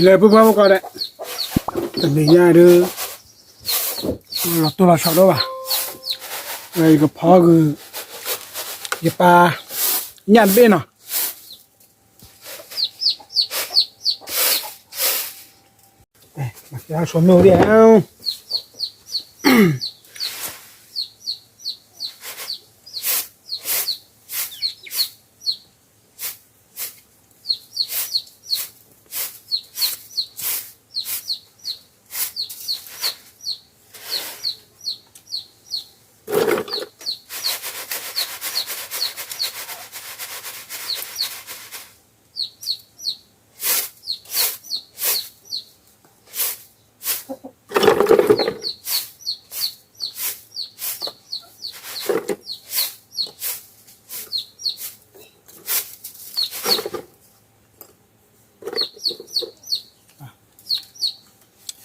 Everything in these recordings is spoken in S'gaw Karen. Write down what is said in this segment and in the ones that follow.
လၢပှၤဖိကီၢ်ဒီး တနံၤညါဒီး လီၤတိၢ်လီၤဆီဒိၣ်ဘၣ်, ဝဲယကဖီက့ၤ ယပၢ်ညၣ်တဘ့ၣ်နီၤ. ဆိမ့ၢ်အိၣ်ဒံး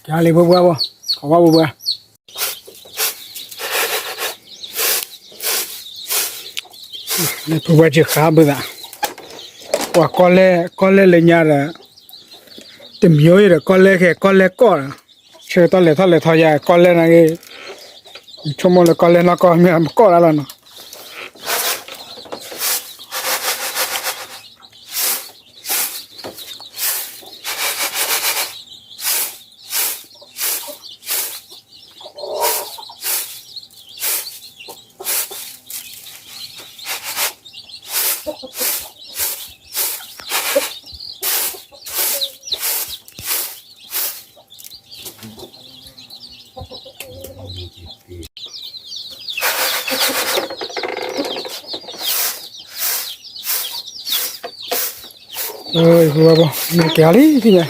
ကဲလံ ပှၤပှၤဘၣ်, ခီဝါပှၤပှၤ, ပှၤပှၤစ့ၢ်ဃာ်ဘၣ်သး, ပှၤကီၢ်လဲၢ် ကီၢ်လဲၢ်လၢညါဒီး တမံၤအံၤဒီး ကီၢ်လဲၢ်ခဲ ကီၢ်လဲၢ်ကီၢ်ဒီး ဆၢကတီၢ်လဲၤထီၣ်လဲၤထီယါ ကီၢ်လဲၢ်နာ်က့, ဆိကမိၣ်လၢကီၢ်လဲၢ်နီၢ်ကီၢ်မ့ၢ်မကီၢ်ဒၣ်လီၤနီၤ.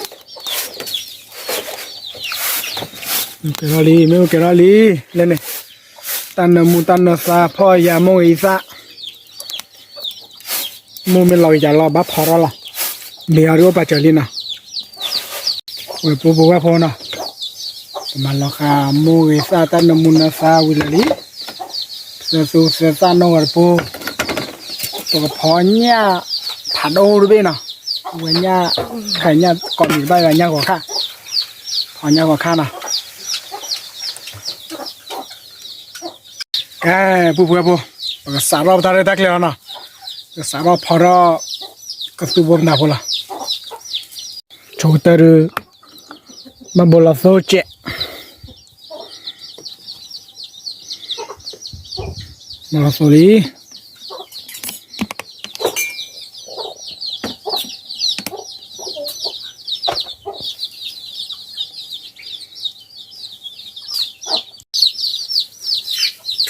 မ့ၢ်ကဲလံ, မ့ၢ်ကဲလံ, မ့ၢ်ကဲလံ, လဲၣ်န့ၣ်, တၢ်နၢမူတၢ်နၢသါ ဖီၣ်ယၤမိၢ်ဂ့ၤသၣ် မိၢ်မ့ၢ်လီၤကယၤလီၤ ဘၣ်ဖီထီၣ်လီၤ, မ့ၢ်အီၤဒ်အိၣ်ပာ်စၢၤလံနီၤ, ဝဲပူဖိဝဲၢ်ဖိနီၤ, ပမၤလီၤဃာ်မိၢ်ဂ့ၤသၣ်တၢ်နၢမူနၢသါဝံၤလၢာ်လံ, သၢသူသၢသၣ်နီၢ်ဂၤတပူၤ, ပကဖီညၣ်ဖးဒိၣ်တဘ့ၣ်နီၤ, ဝဲညၣ်, ခါညၣ်ကိးမံၤတဘၣ် ညၣ်ဂီၤခါ, ဖီညၣ်ဂီၤခါနီၤ. ကဲ, ပူဖိဝဲၢ်ဖိ, ပကစးထီၣ်ပတၢ်ရဲၣ်တၢ်ကျဲၤလီၤနီၤ, ပကစးထီၣ်ဖီထီၣ် ကသူဖိပနၢ်ဖိလီၤ. ဆိကတၢၢ်ဒုး, ဘၣ်ဘိလီၤသိစဲး, ဘိလီၤသိလံ.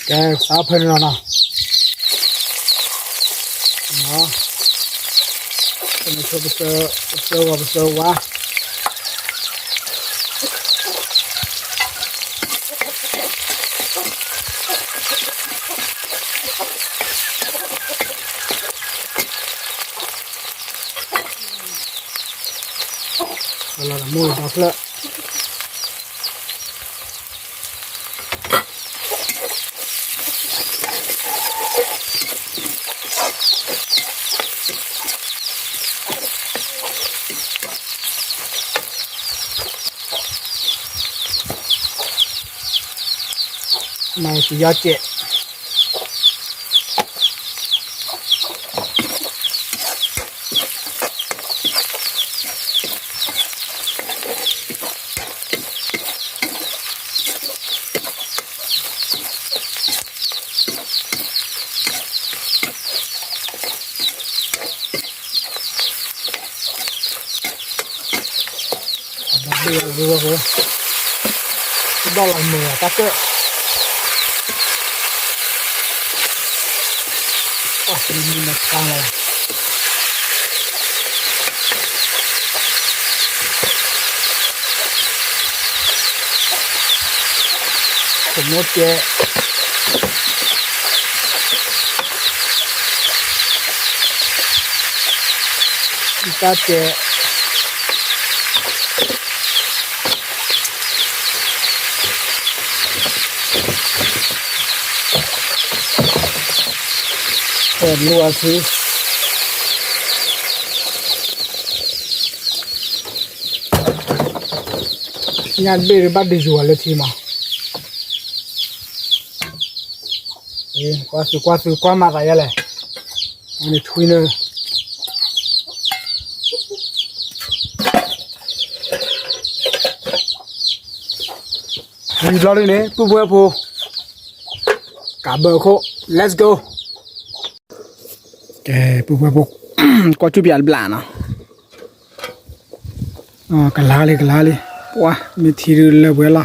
ကဲ, စးဖဲန့ၣ်လီၤနီၤ, ပဆိပသၢဂီၤပသၢဝါ လီၤမိၢ်ဒီဖျၢၣ် မၤစံယီစဲး ဘၣ်ဘ့ၣ်အဂ့ၢ်ဝဲ, ဘၣ်လီၤမုာ်အတၢ်ကၢၣ်, အမံၤမံၤနၤခါလီၤ, ကမိၣ်ကဲ တၢ်တဲ ဖဲလူအဆူ တၢ်တဲ ညၣ်ဘ့ၣ်ဒုးဘၣ်ဒုးယိၤအီၤလၢထံမး, ကွၢ်သုကွၢ်သုကွၢ်မၤသးယဲလဲၣ်, န့ၣ်ထွံနၢ ဝံၤဘျီဒုန့ၣ် ပုၢ်ဖိဝဲၢ်ဖိ ကးဘၢခိၣ် let's go. ကဲ ပုၢ်ဖိဝဲၢ်ဖိ ကွၢ်ကၠူၣ်ပၠးတဘျီနီၤ, ကလါလံ ကလါလံ, ပှၤမ့ၢ်ထံဒုးလၢပှဲၤလီၤ.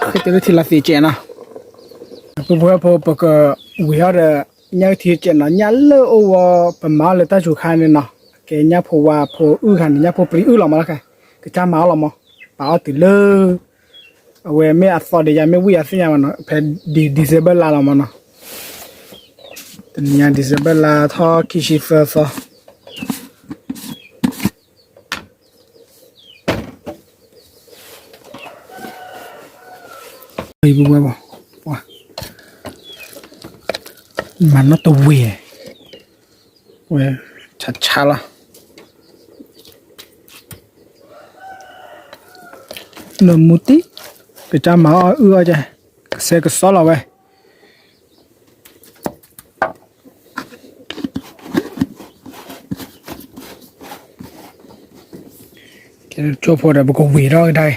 ဃ့တလၢထံလီၤသ့ၣ်ကဲးနီၤ, ပုၢ်ဖိဝဲၢ်ဖိ ပကဝံၤအီၤဒီး ညၣ်အုၣ်ထံကဲးနီၤ, ညၣ်လၢအိၣ်ဝဲ ပမၤအီၤလၢတၢ်စူၤခါန့ၣ်နီၤ, ကဲညၣ်ဖိဝါဖိအုၣ်ခါန့ၣ် ညၣ်ဖိပျံၤအုၣ်လီၤမးလီၤခါ, ကစၢ်မၤအီၤလီၤမး, ပာ်အီၤတုၤလၢ အဝဲမ့ၢ်အသီဒီးယၤမ့ၢ်ဝံၣ်အသ့ၣ်ညါမးနီၤ, ဖဲ December လါလီၤမးနီၤ, တနံၤညါ December လါထီၣ်ခံဆံသၢသီ မၤနီၣ်တဝ့ၢ်, ဝဲ ဆါဆါလီၤ, နမူတံၢ်, ကစၢ်မၤအီၣ်အုၣ်အီၣ်ကဲ, ကဆှဲကဆှီလီၤဝဲ ကၠိဖိဒီး ပကဝံၤထီၣ်ကဒါအံၤ,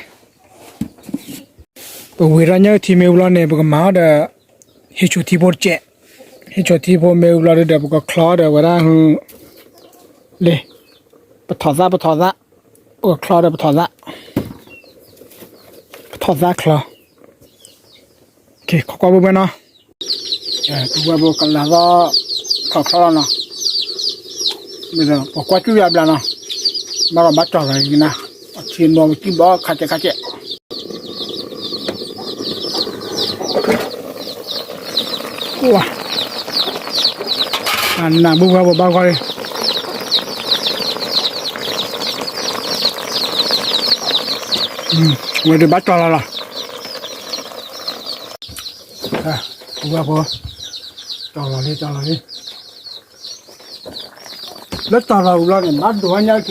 ပဝံၤထီၣ်ညၣ်အုၣ်ထံမ့ၢ်ဝံၤလီၤန့ၣ် ပကမၤအီၤဒီး ဟ့ၣ်ဆူၣ်ထံဖိတကဲး, ဟ့ၣ်ဆူၣ်ထံဖိမ့ၢ်ဝံၤလီၤဒုဒီး ပကချီဒီးဝဲဒၣ် လံ, ပထီၣ်သၣ် ပထီၣ်သၣ်, ပကချီဒီးပထီၣ်သၣ်, ပထီၣ်သၣ်ချီ, ခိးကွၢ်ဘိဘဲနီၤ, ပဝဲဘိကလၤသီၣ် ထီၣ်ချီလီၤနီၤ, မ့ၢ်ဒီးပကွၢ်ကၠူၣ်ယၤဘျါနီၤ, ဘၣ်ဒီးဘၣ်ကၠီၣ်လီၤကနၤ, အထံနီၤပကံၣ်ဘီခါကဲးခါကဲး နၢ်ဘုၣ်ဘၣ်ဘိဘၣ်ဂီၢ်လံ, ဝဲဒုးဘၣ်ကၠီၣ်လီၤလီၤ, ဘၣ်ဘိ, ကၠီၣ်လီၤလံ ကၠီၣ်လီၤလံ, လၢကၠီၣ်လီၤဝံၤလီၤန့ၣ် ဘၣ်ဒိးညၣ်အုၣ်ထံ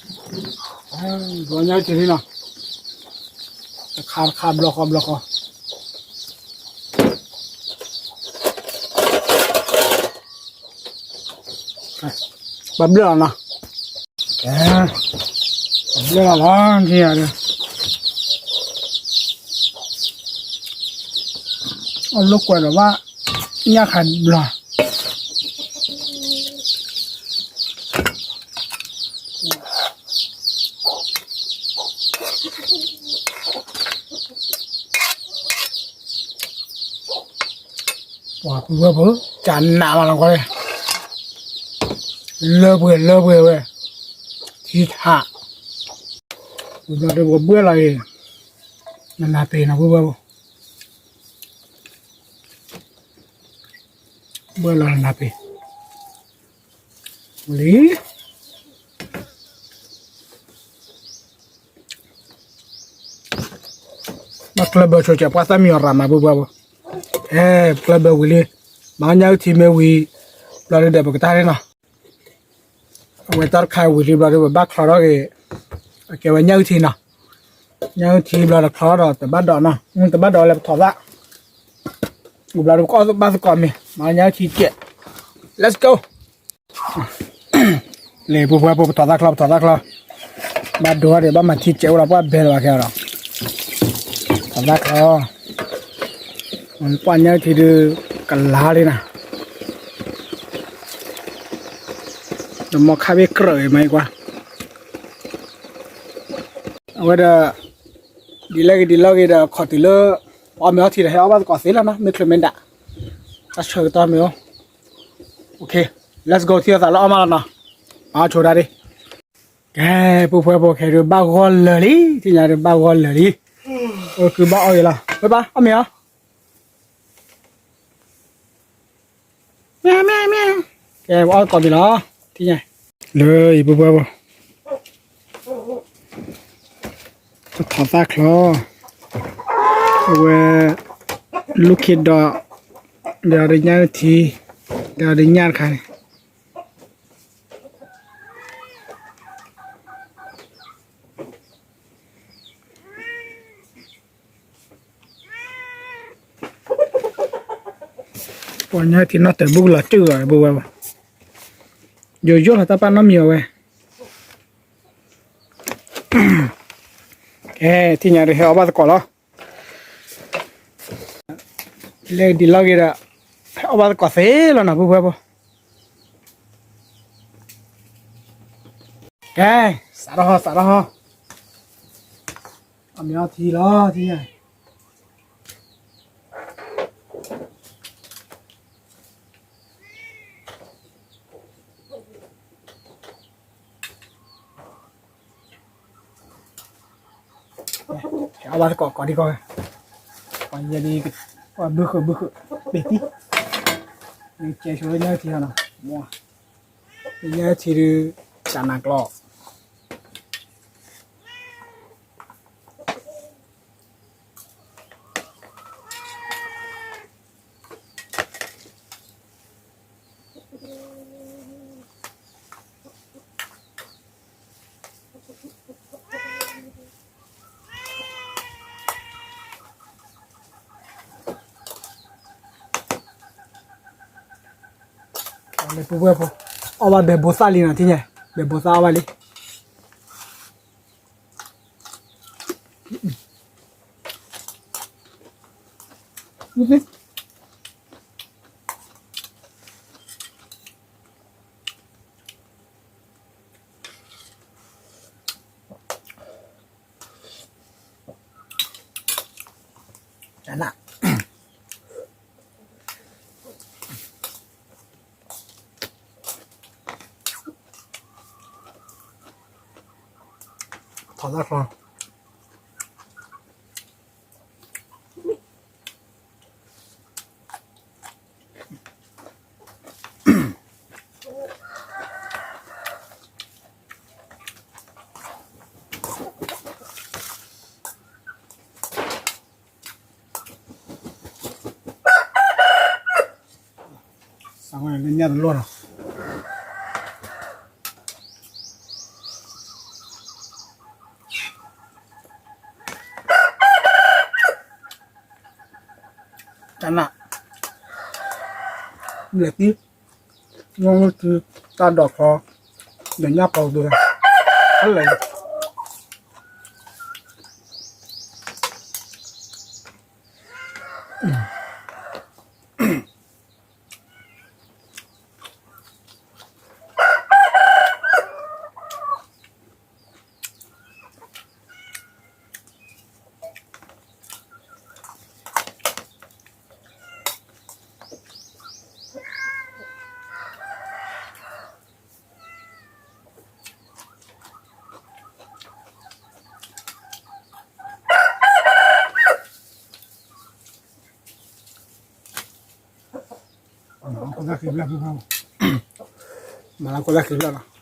လီၤ, ဒိးညၣ်အုၣ်ထံလံနီၤ, တခါတခါဘျီဃီဘျီဃီ ဘၣ်ဘျၢၣ်လီၤနီၤ, ဘျၢၣ်လီၤလီၤ ထံၣ်ယၤဒီး အလိာ်ကွဲဒီးဘၣ် ညၣ်ခးဘျီ ပှၤပုၢ်ဝဲၢ်ဖိ ကနးမးလီၤကွၢ်, လၢပှဲၤလၢပှဲၤဝဲ, ထံထး, ဝံၤဘျီဒီးပကဘှဲၣ်လီၤအံၤ, နနၤပ့ၤနီၤပုၢ်ဝဲၢ်ဖိ, ဘှဲၣ်လီၤနနၤပ့ၤ, ဝံၤလံ ဘၣ်ကျၢၢ်ဘၢဆိကဲး ပှၤသၣ်မံအီၤရၤမး ပုၢ်ဝဲၢ်ဖိ, အဲ ကျၢၢ်ဘၢဝံၤလံ, မၤညၣ်အုၣ်ထံမ့ၢ်ဝံၤ ဘျီဒုဒီးပကတၢၢ်န့ၣ်နီၤ, အဝဲတၢ်တခါဝံၤလံဘျီဒု ပဘၣ်ချီထီၣ်က့ၤ, အကဲဝဲညၣ်အုၣ်ထံနီၤ, ညၣ်အုၣ်ထံဘျီဒီးချီထီၣ်ဒီးတဘၣ်ဒိးနီၤ, တဘၣ်ဒိးလၢပထီၣ်သၣ်, ဝံၤဘျီဒု ပကအီၣ်ဘၣ်သကိးမ့ၤ မၤညၣ်အုၣ်ထံကဲး, let's go. လံ ပုၢ်ဝဲၢ်ဖိ ပထီၣ်သၣ်ချီ ပထီၣ်သၣ်ချီ, ဘၣ်ဒိဒီး ဘၣ်မၤထံကဲးအိၣ်ဒီး ပှၤဘဲလီၤဘၣ်ခဲအီၤဒီး, ထီၣ်သၣ်ချီ, ပှၤညၣ်အုၣ်ထံဒု ကလါလံနီၤ, ဒီးမီခါဘ့ၣ်ကြၢးအံၤမၤအံၤကွၢ်, အဝဲဒီး ဒ်လဲၣ်ဂ့ၤဒ်လဲၣ်ဂ့ၤဒီး ခီၣ်တုၤလၢ ပှၤမ့ၢ်အီထံဒီး ဟဲအီၣ်ဘၣ်သကိးသ့လီၤနီၤ, မ့ၢ်ချုးမ့ၢ်ဒၣ်, တၢ်ဆၢကတီၢ်မ့ၢ်အိၣ်, okay, let's go ထံၣ်သးလၢအီၣ်မးလီၤနီၤ, အီၣ်ဆိဒၣ်ဒံး, ကဲ ပုၢ်ဝဲၢ်ဖိ ခဲဒုးဘၣ်ဂီၢ်လၢာ်လံ, ထံၣ်ညါဒုးဘၣ်ဂီၢ်လၢာ်လံ, အိၣ်ကုဘၣ်အီၣ်ဂ့ၤလီၤ, ဝဲပၢ် အီၣ်မ့ၤအီၤ မ့ၢ်မ့ၢ်မ့ၢ်, ကဲ ပအီၣ်သကိးမ့ၤလီၤ, ထံၣ်ညါ, လၢအံၤ ပုၢ်ဝဲၢ်ဖိ ပထီၣ်သၣ်ချီ, အဝဲ လူၢ်ခ့ဒီး ဒီးညၣ်ထံ, ဒီးညၣ်တခါန့ၣ်, ပှၤညါထံနီၣ်တၢၤဘူၣ်ကလီၤစၢၢ်ဂီၤ ပုၢ်ဝဲၢ်, ယိယိၣ်လီၤတၢ်ပာ်နီတမံၤအီၤဝဲ, ကဲ ထံၣ်ညါဒီးဟဲအီၣ်ဘၣ်သကိးလီၤ, လဲၤဒံးလီၤက့ၤဒီး ဟဲအီၣ်ဘၣ်သကိးသ့လီၤနီၤ ပုၢ်ဝဲၢ်ဖိ, ကဲ စးထီၣ်ဟီ စးထီၣ်ဟီ, အမ့ၢ်အီထံလီၤ ထံၣ်ညါ အဝဲသကိးကိးဒံကီၢ်, ပှၤယဲဒ်, ပှၤဘုဃုာ်ဘုဃုာ်, ဘ့ၣ်တံၢ်, ကဲဆိလၢညါထံလီၤနီၤ, ညါထံဒုး, တၢ်နးကျီ လၢပုၢ်ဝဲၢ်ဖိ, အီၣ်ဘၣ်ဘဲဘိသၣ်လံနီၤ ထံၣ်ညါ, ဘဲဘိသၣ်အီၣ်ဘၣ်လံ. ထီၣ်သၣ်ချီ စးဝဲလၢညၣ်တလိၣ်လီၤ. တၢ်နး, ဘျဲၣ်သံ, ညၣ်လၢသံ, တၢ်ဒိးချီ, ဒီးညၣ်ပီကဒိ, ဟဲလၢာ် မၤလၢခိၣ်သၣ်ခံဖျၢၣ်လီၤ.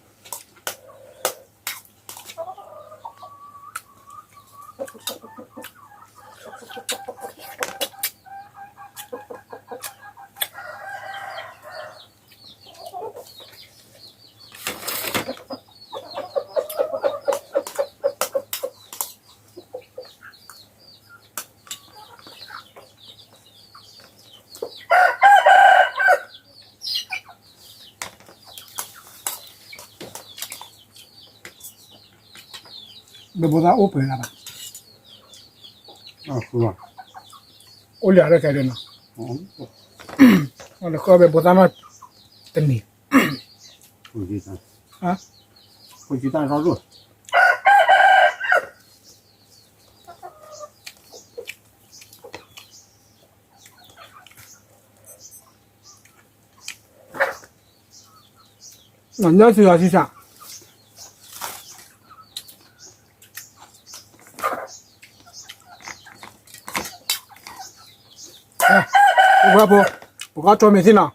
ဘဲဘိသၣ်အိၣ်ပှဲၤလၢၤဘၣ်, အိၣ်လၢအရၢၢ်ခဲဒၣ်နီၤ, လၢဃီဘဲဘိသၣ်နီၤ, တနံၤ, ဃိတၢ်ရီဒိၣ် နညၢၢ်ဆံးအီၤဆံးဆး, ပဝဲဖိ, ပကီၢ်ထိးမ့ၢ်သ့ၣ်နီၤ,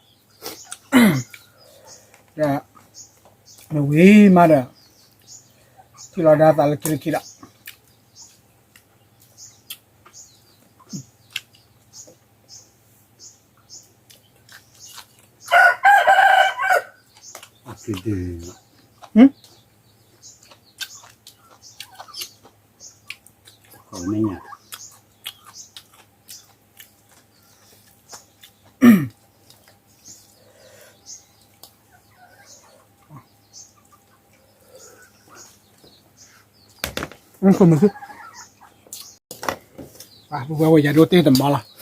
မ့ၢ်ဝံၤမးဒီး, ထံၣ်လီၤဒၣ်သးလၢခံလၢခံဒီး အကဒု, မ့ၢ်ညါ, မုၢ်, ပဝဲယၤဒိၣ်တ့ၢ်တမီလီၤ.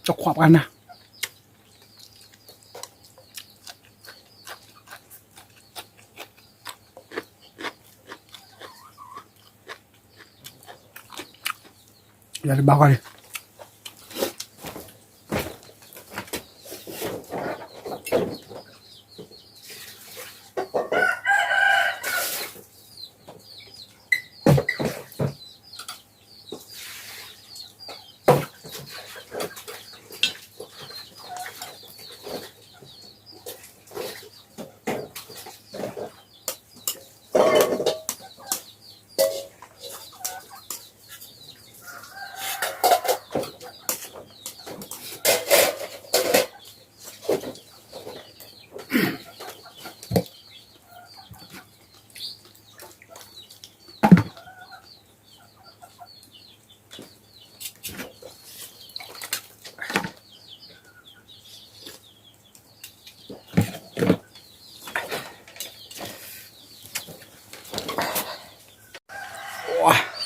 တခွးပှၤနၤ ယတဘၣ်ဃီလံ.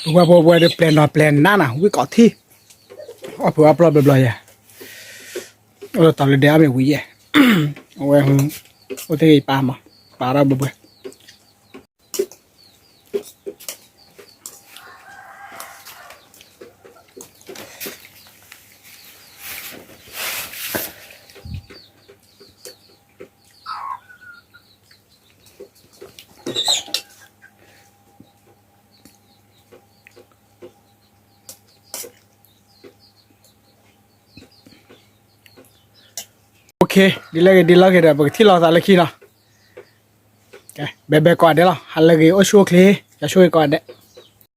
ပဝဲဖိပဝဲဒၣ်ပျဲၢ်နီၢ်ပျဲၢ်နါနၤ ဝံၣ်ကိးထံၣ်, အီၣ်ဖုးအပျီၢ်ဘျီဘျီယဲ, အိၣ်လၢတၢ်လၢဒဲအါမ့ၢ်ဝံၤယဲ, အဝဲ, အိၣ်သ့ၣ်ဂ့ၤပာ်မး, ပာ်ထီၣ်ဘှဲဘှဲ. ဒ်လဲၣ်ဂ့ၤဒ်လဲၣ်ဂ့ၤဒီး ပကထံၣ်လိာ်သးလၢခံလီၤ. ဘဲဘဲကိးဂၤဒဲးလီၤ, ဟါလၢဂ့ၤ အိၣ်ဆူၣ်အိၣ်ချ့, ယဆိၣ်ဂ့ၤကိးဂၤဒဲး.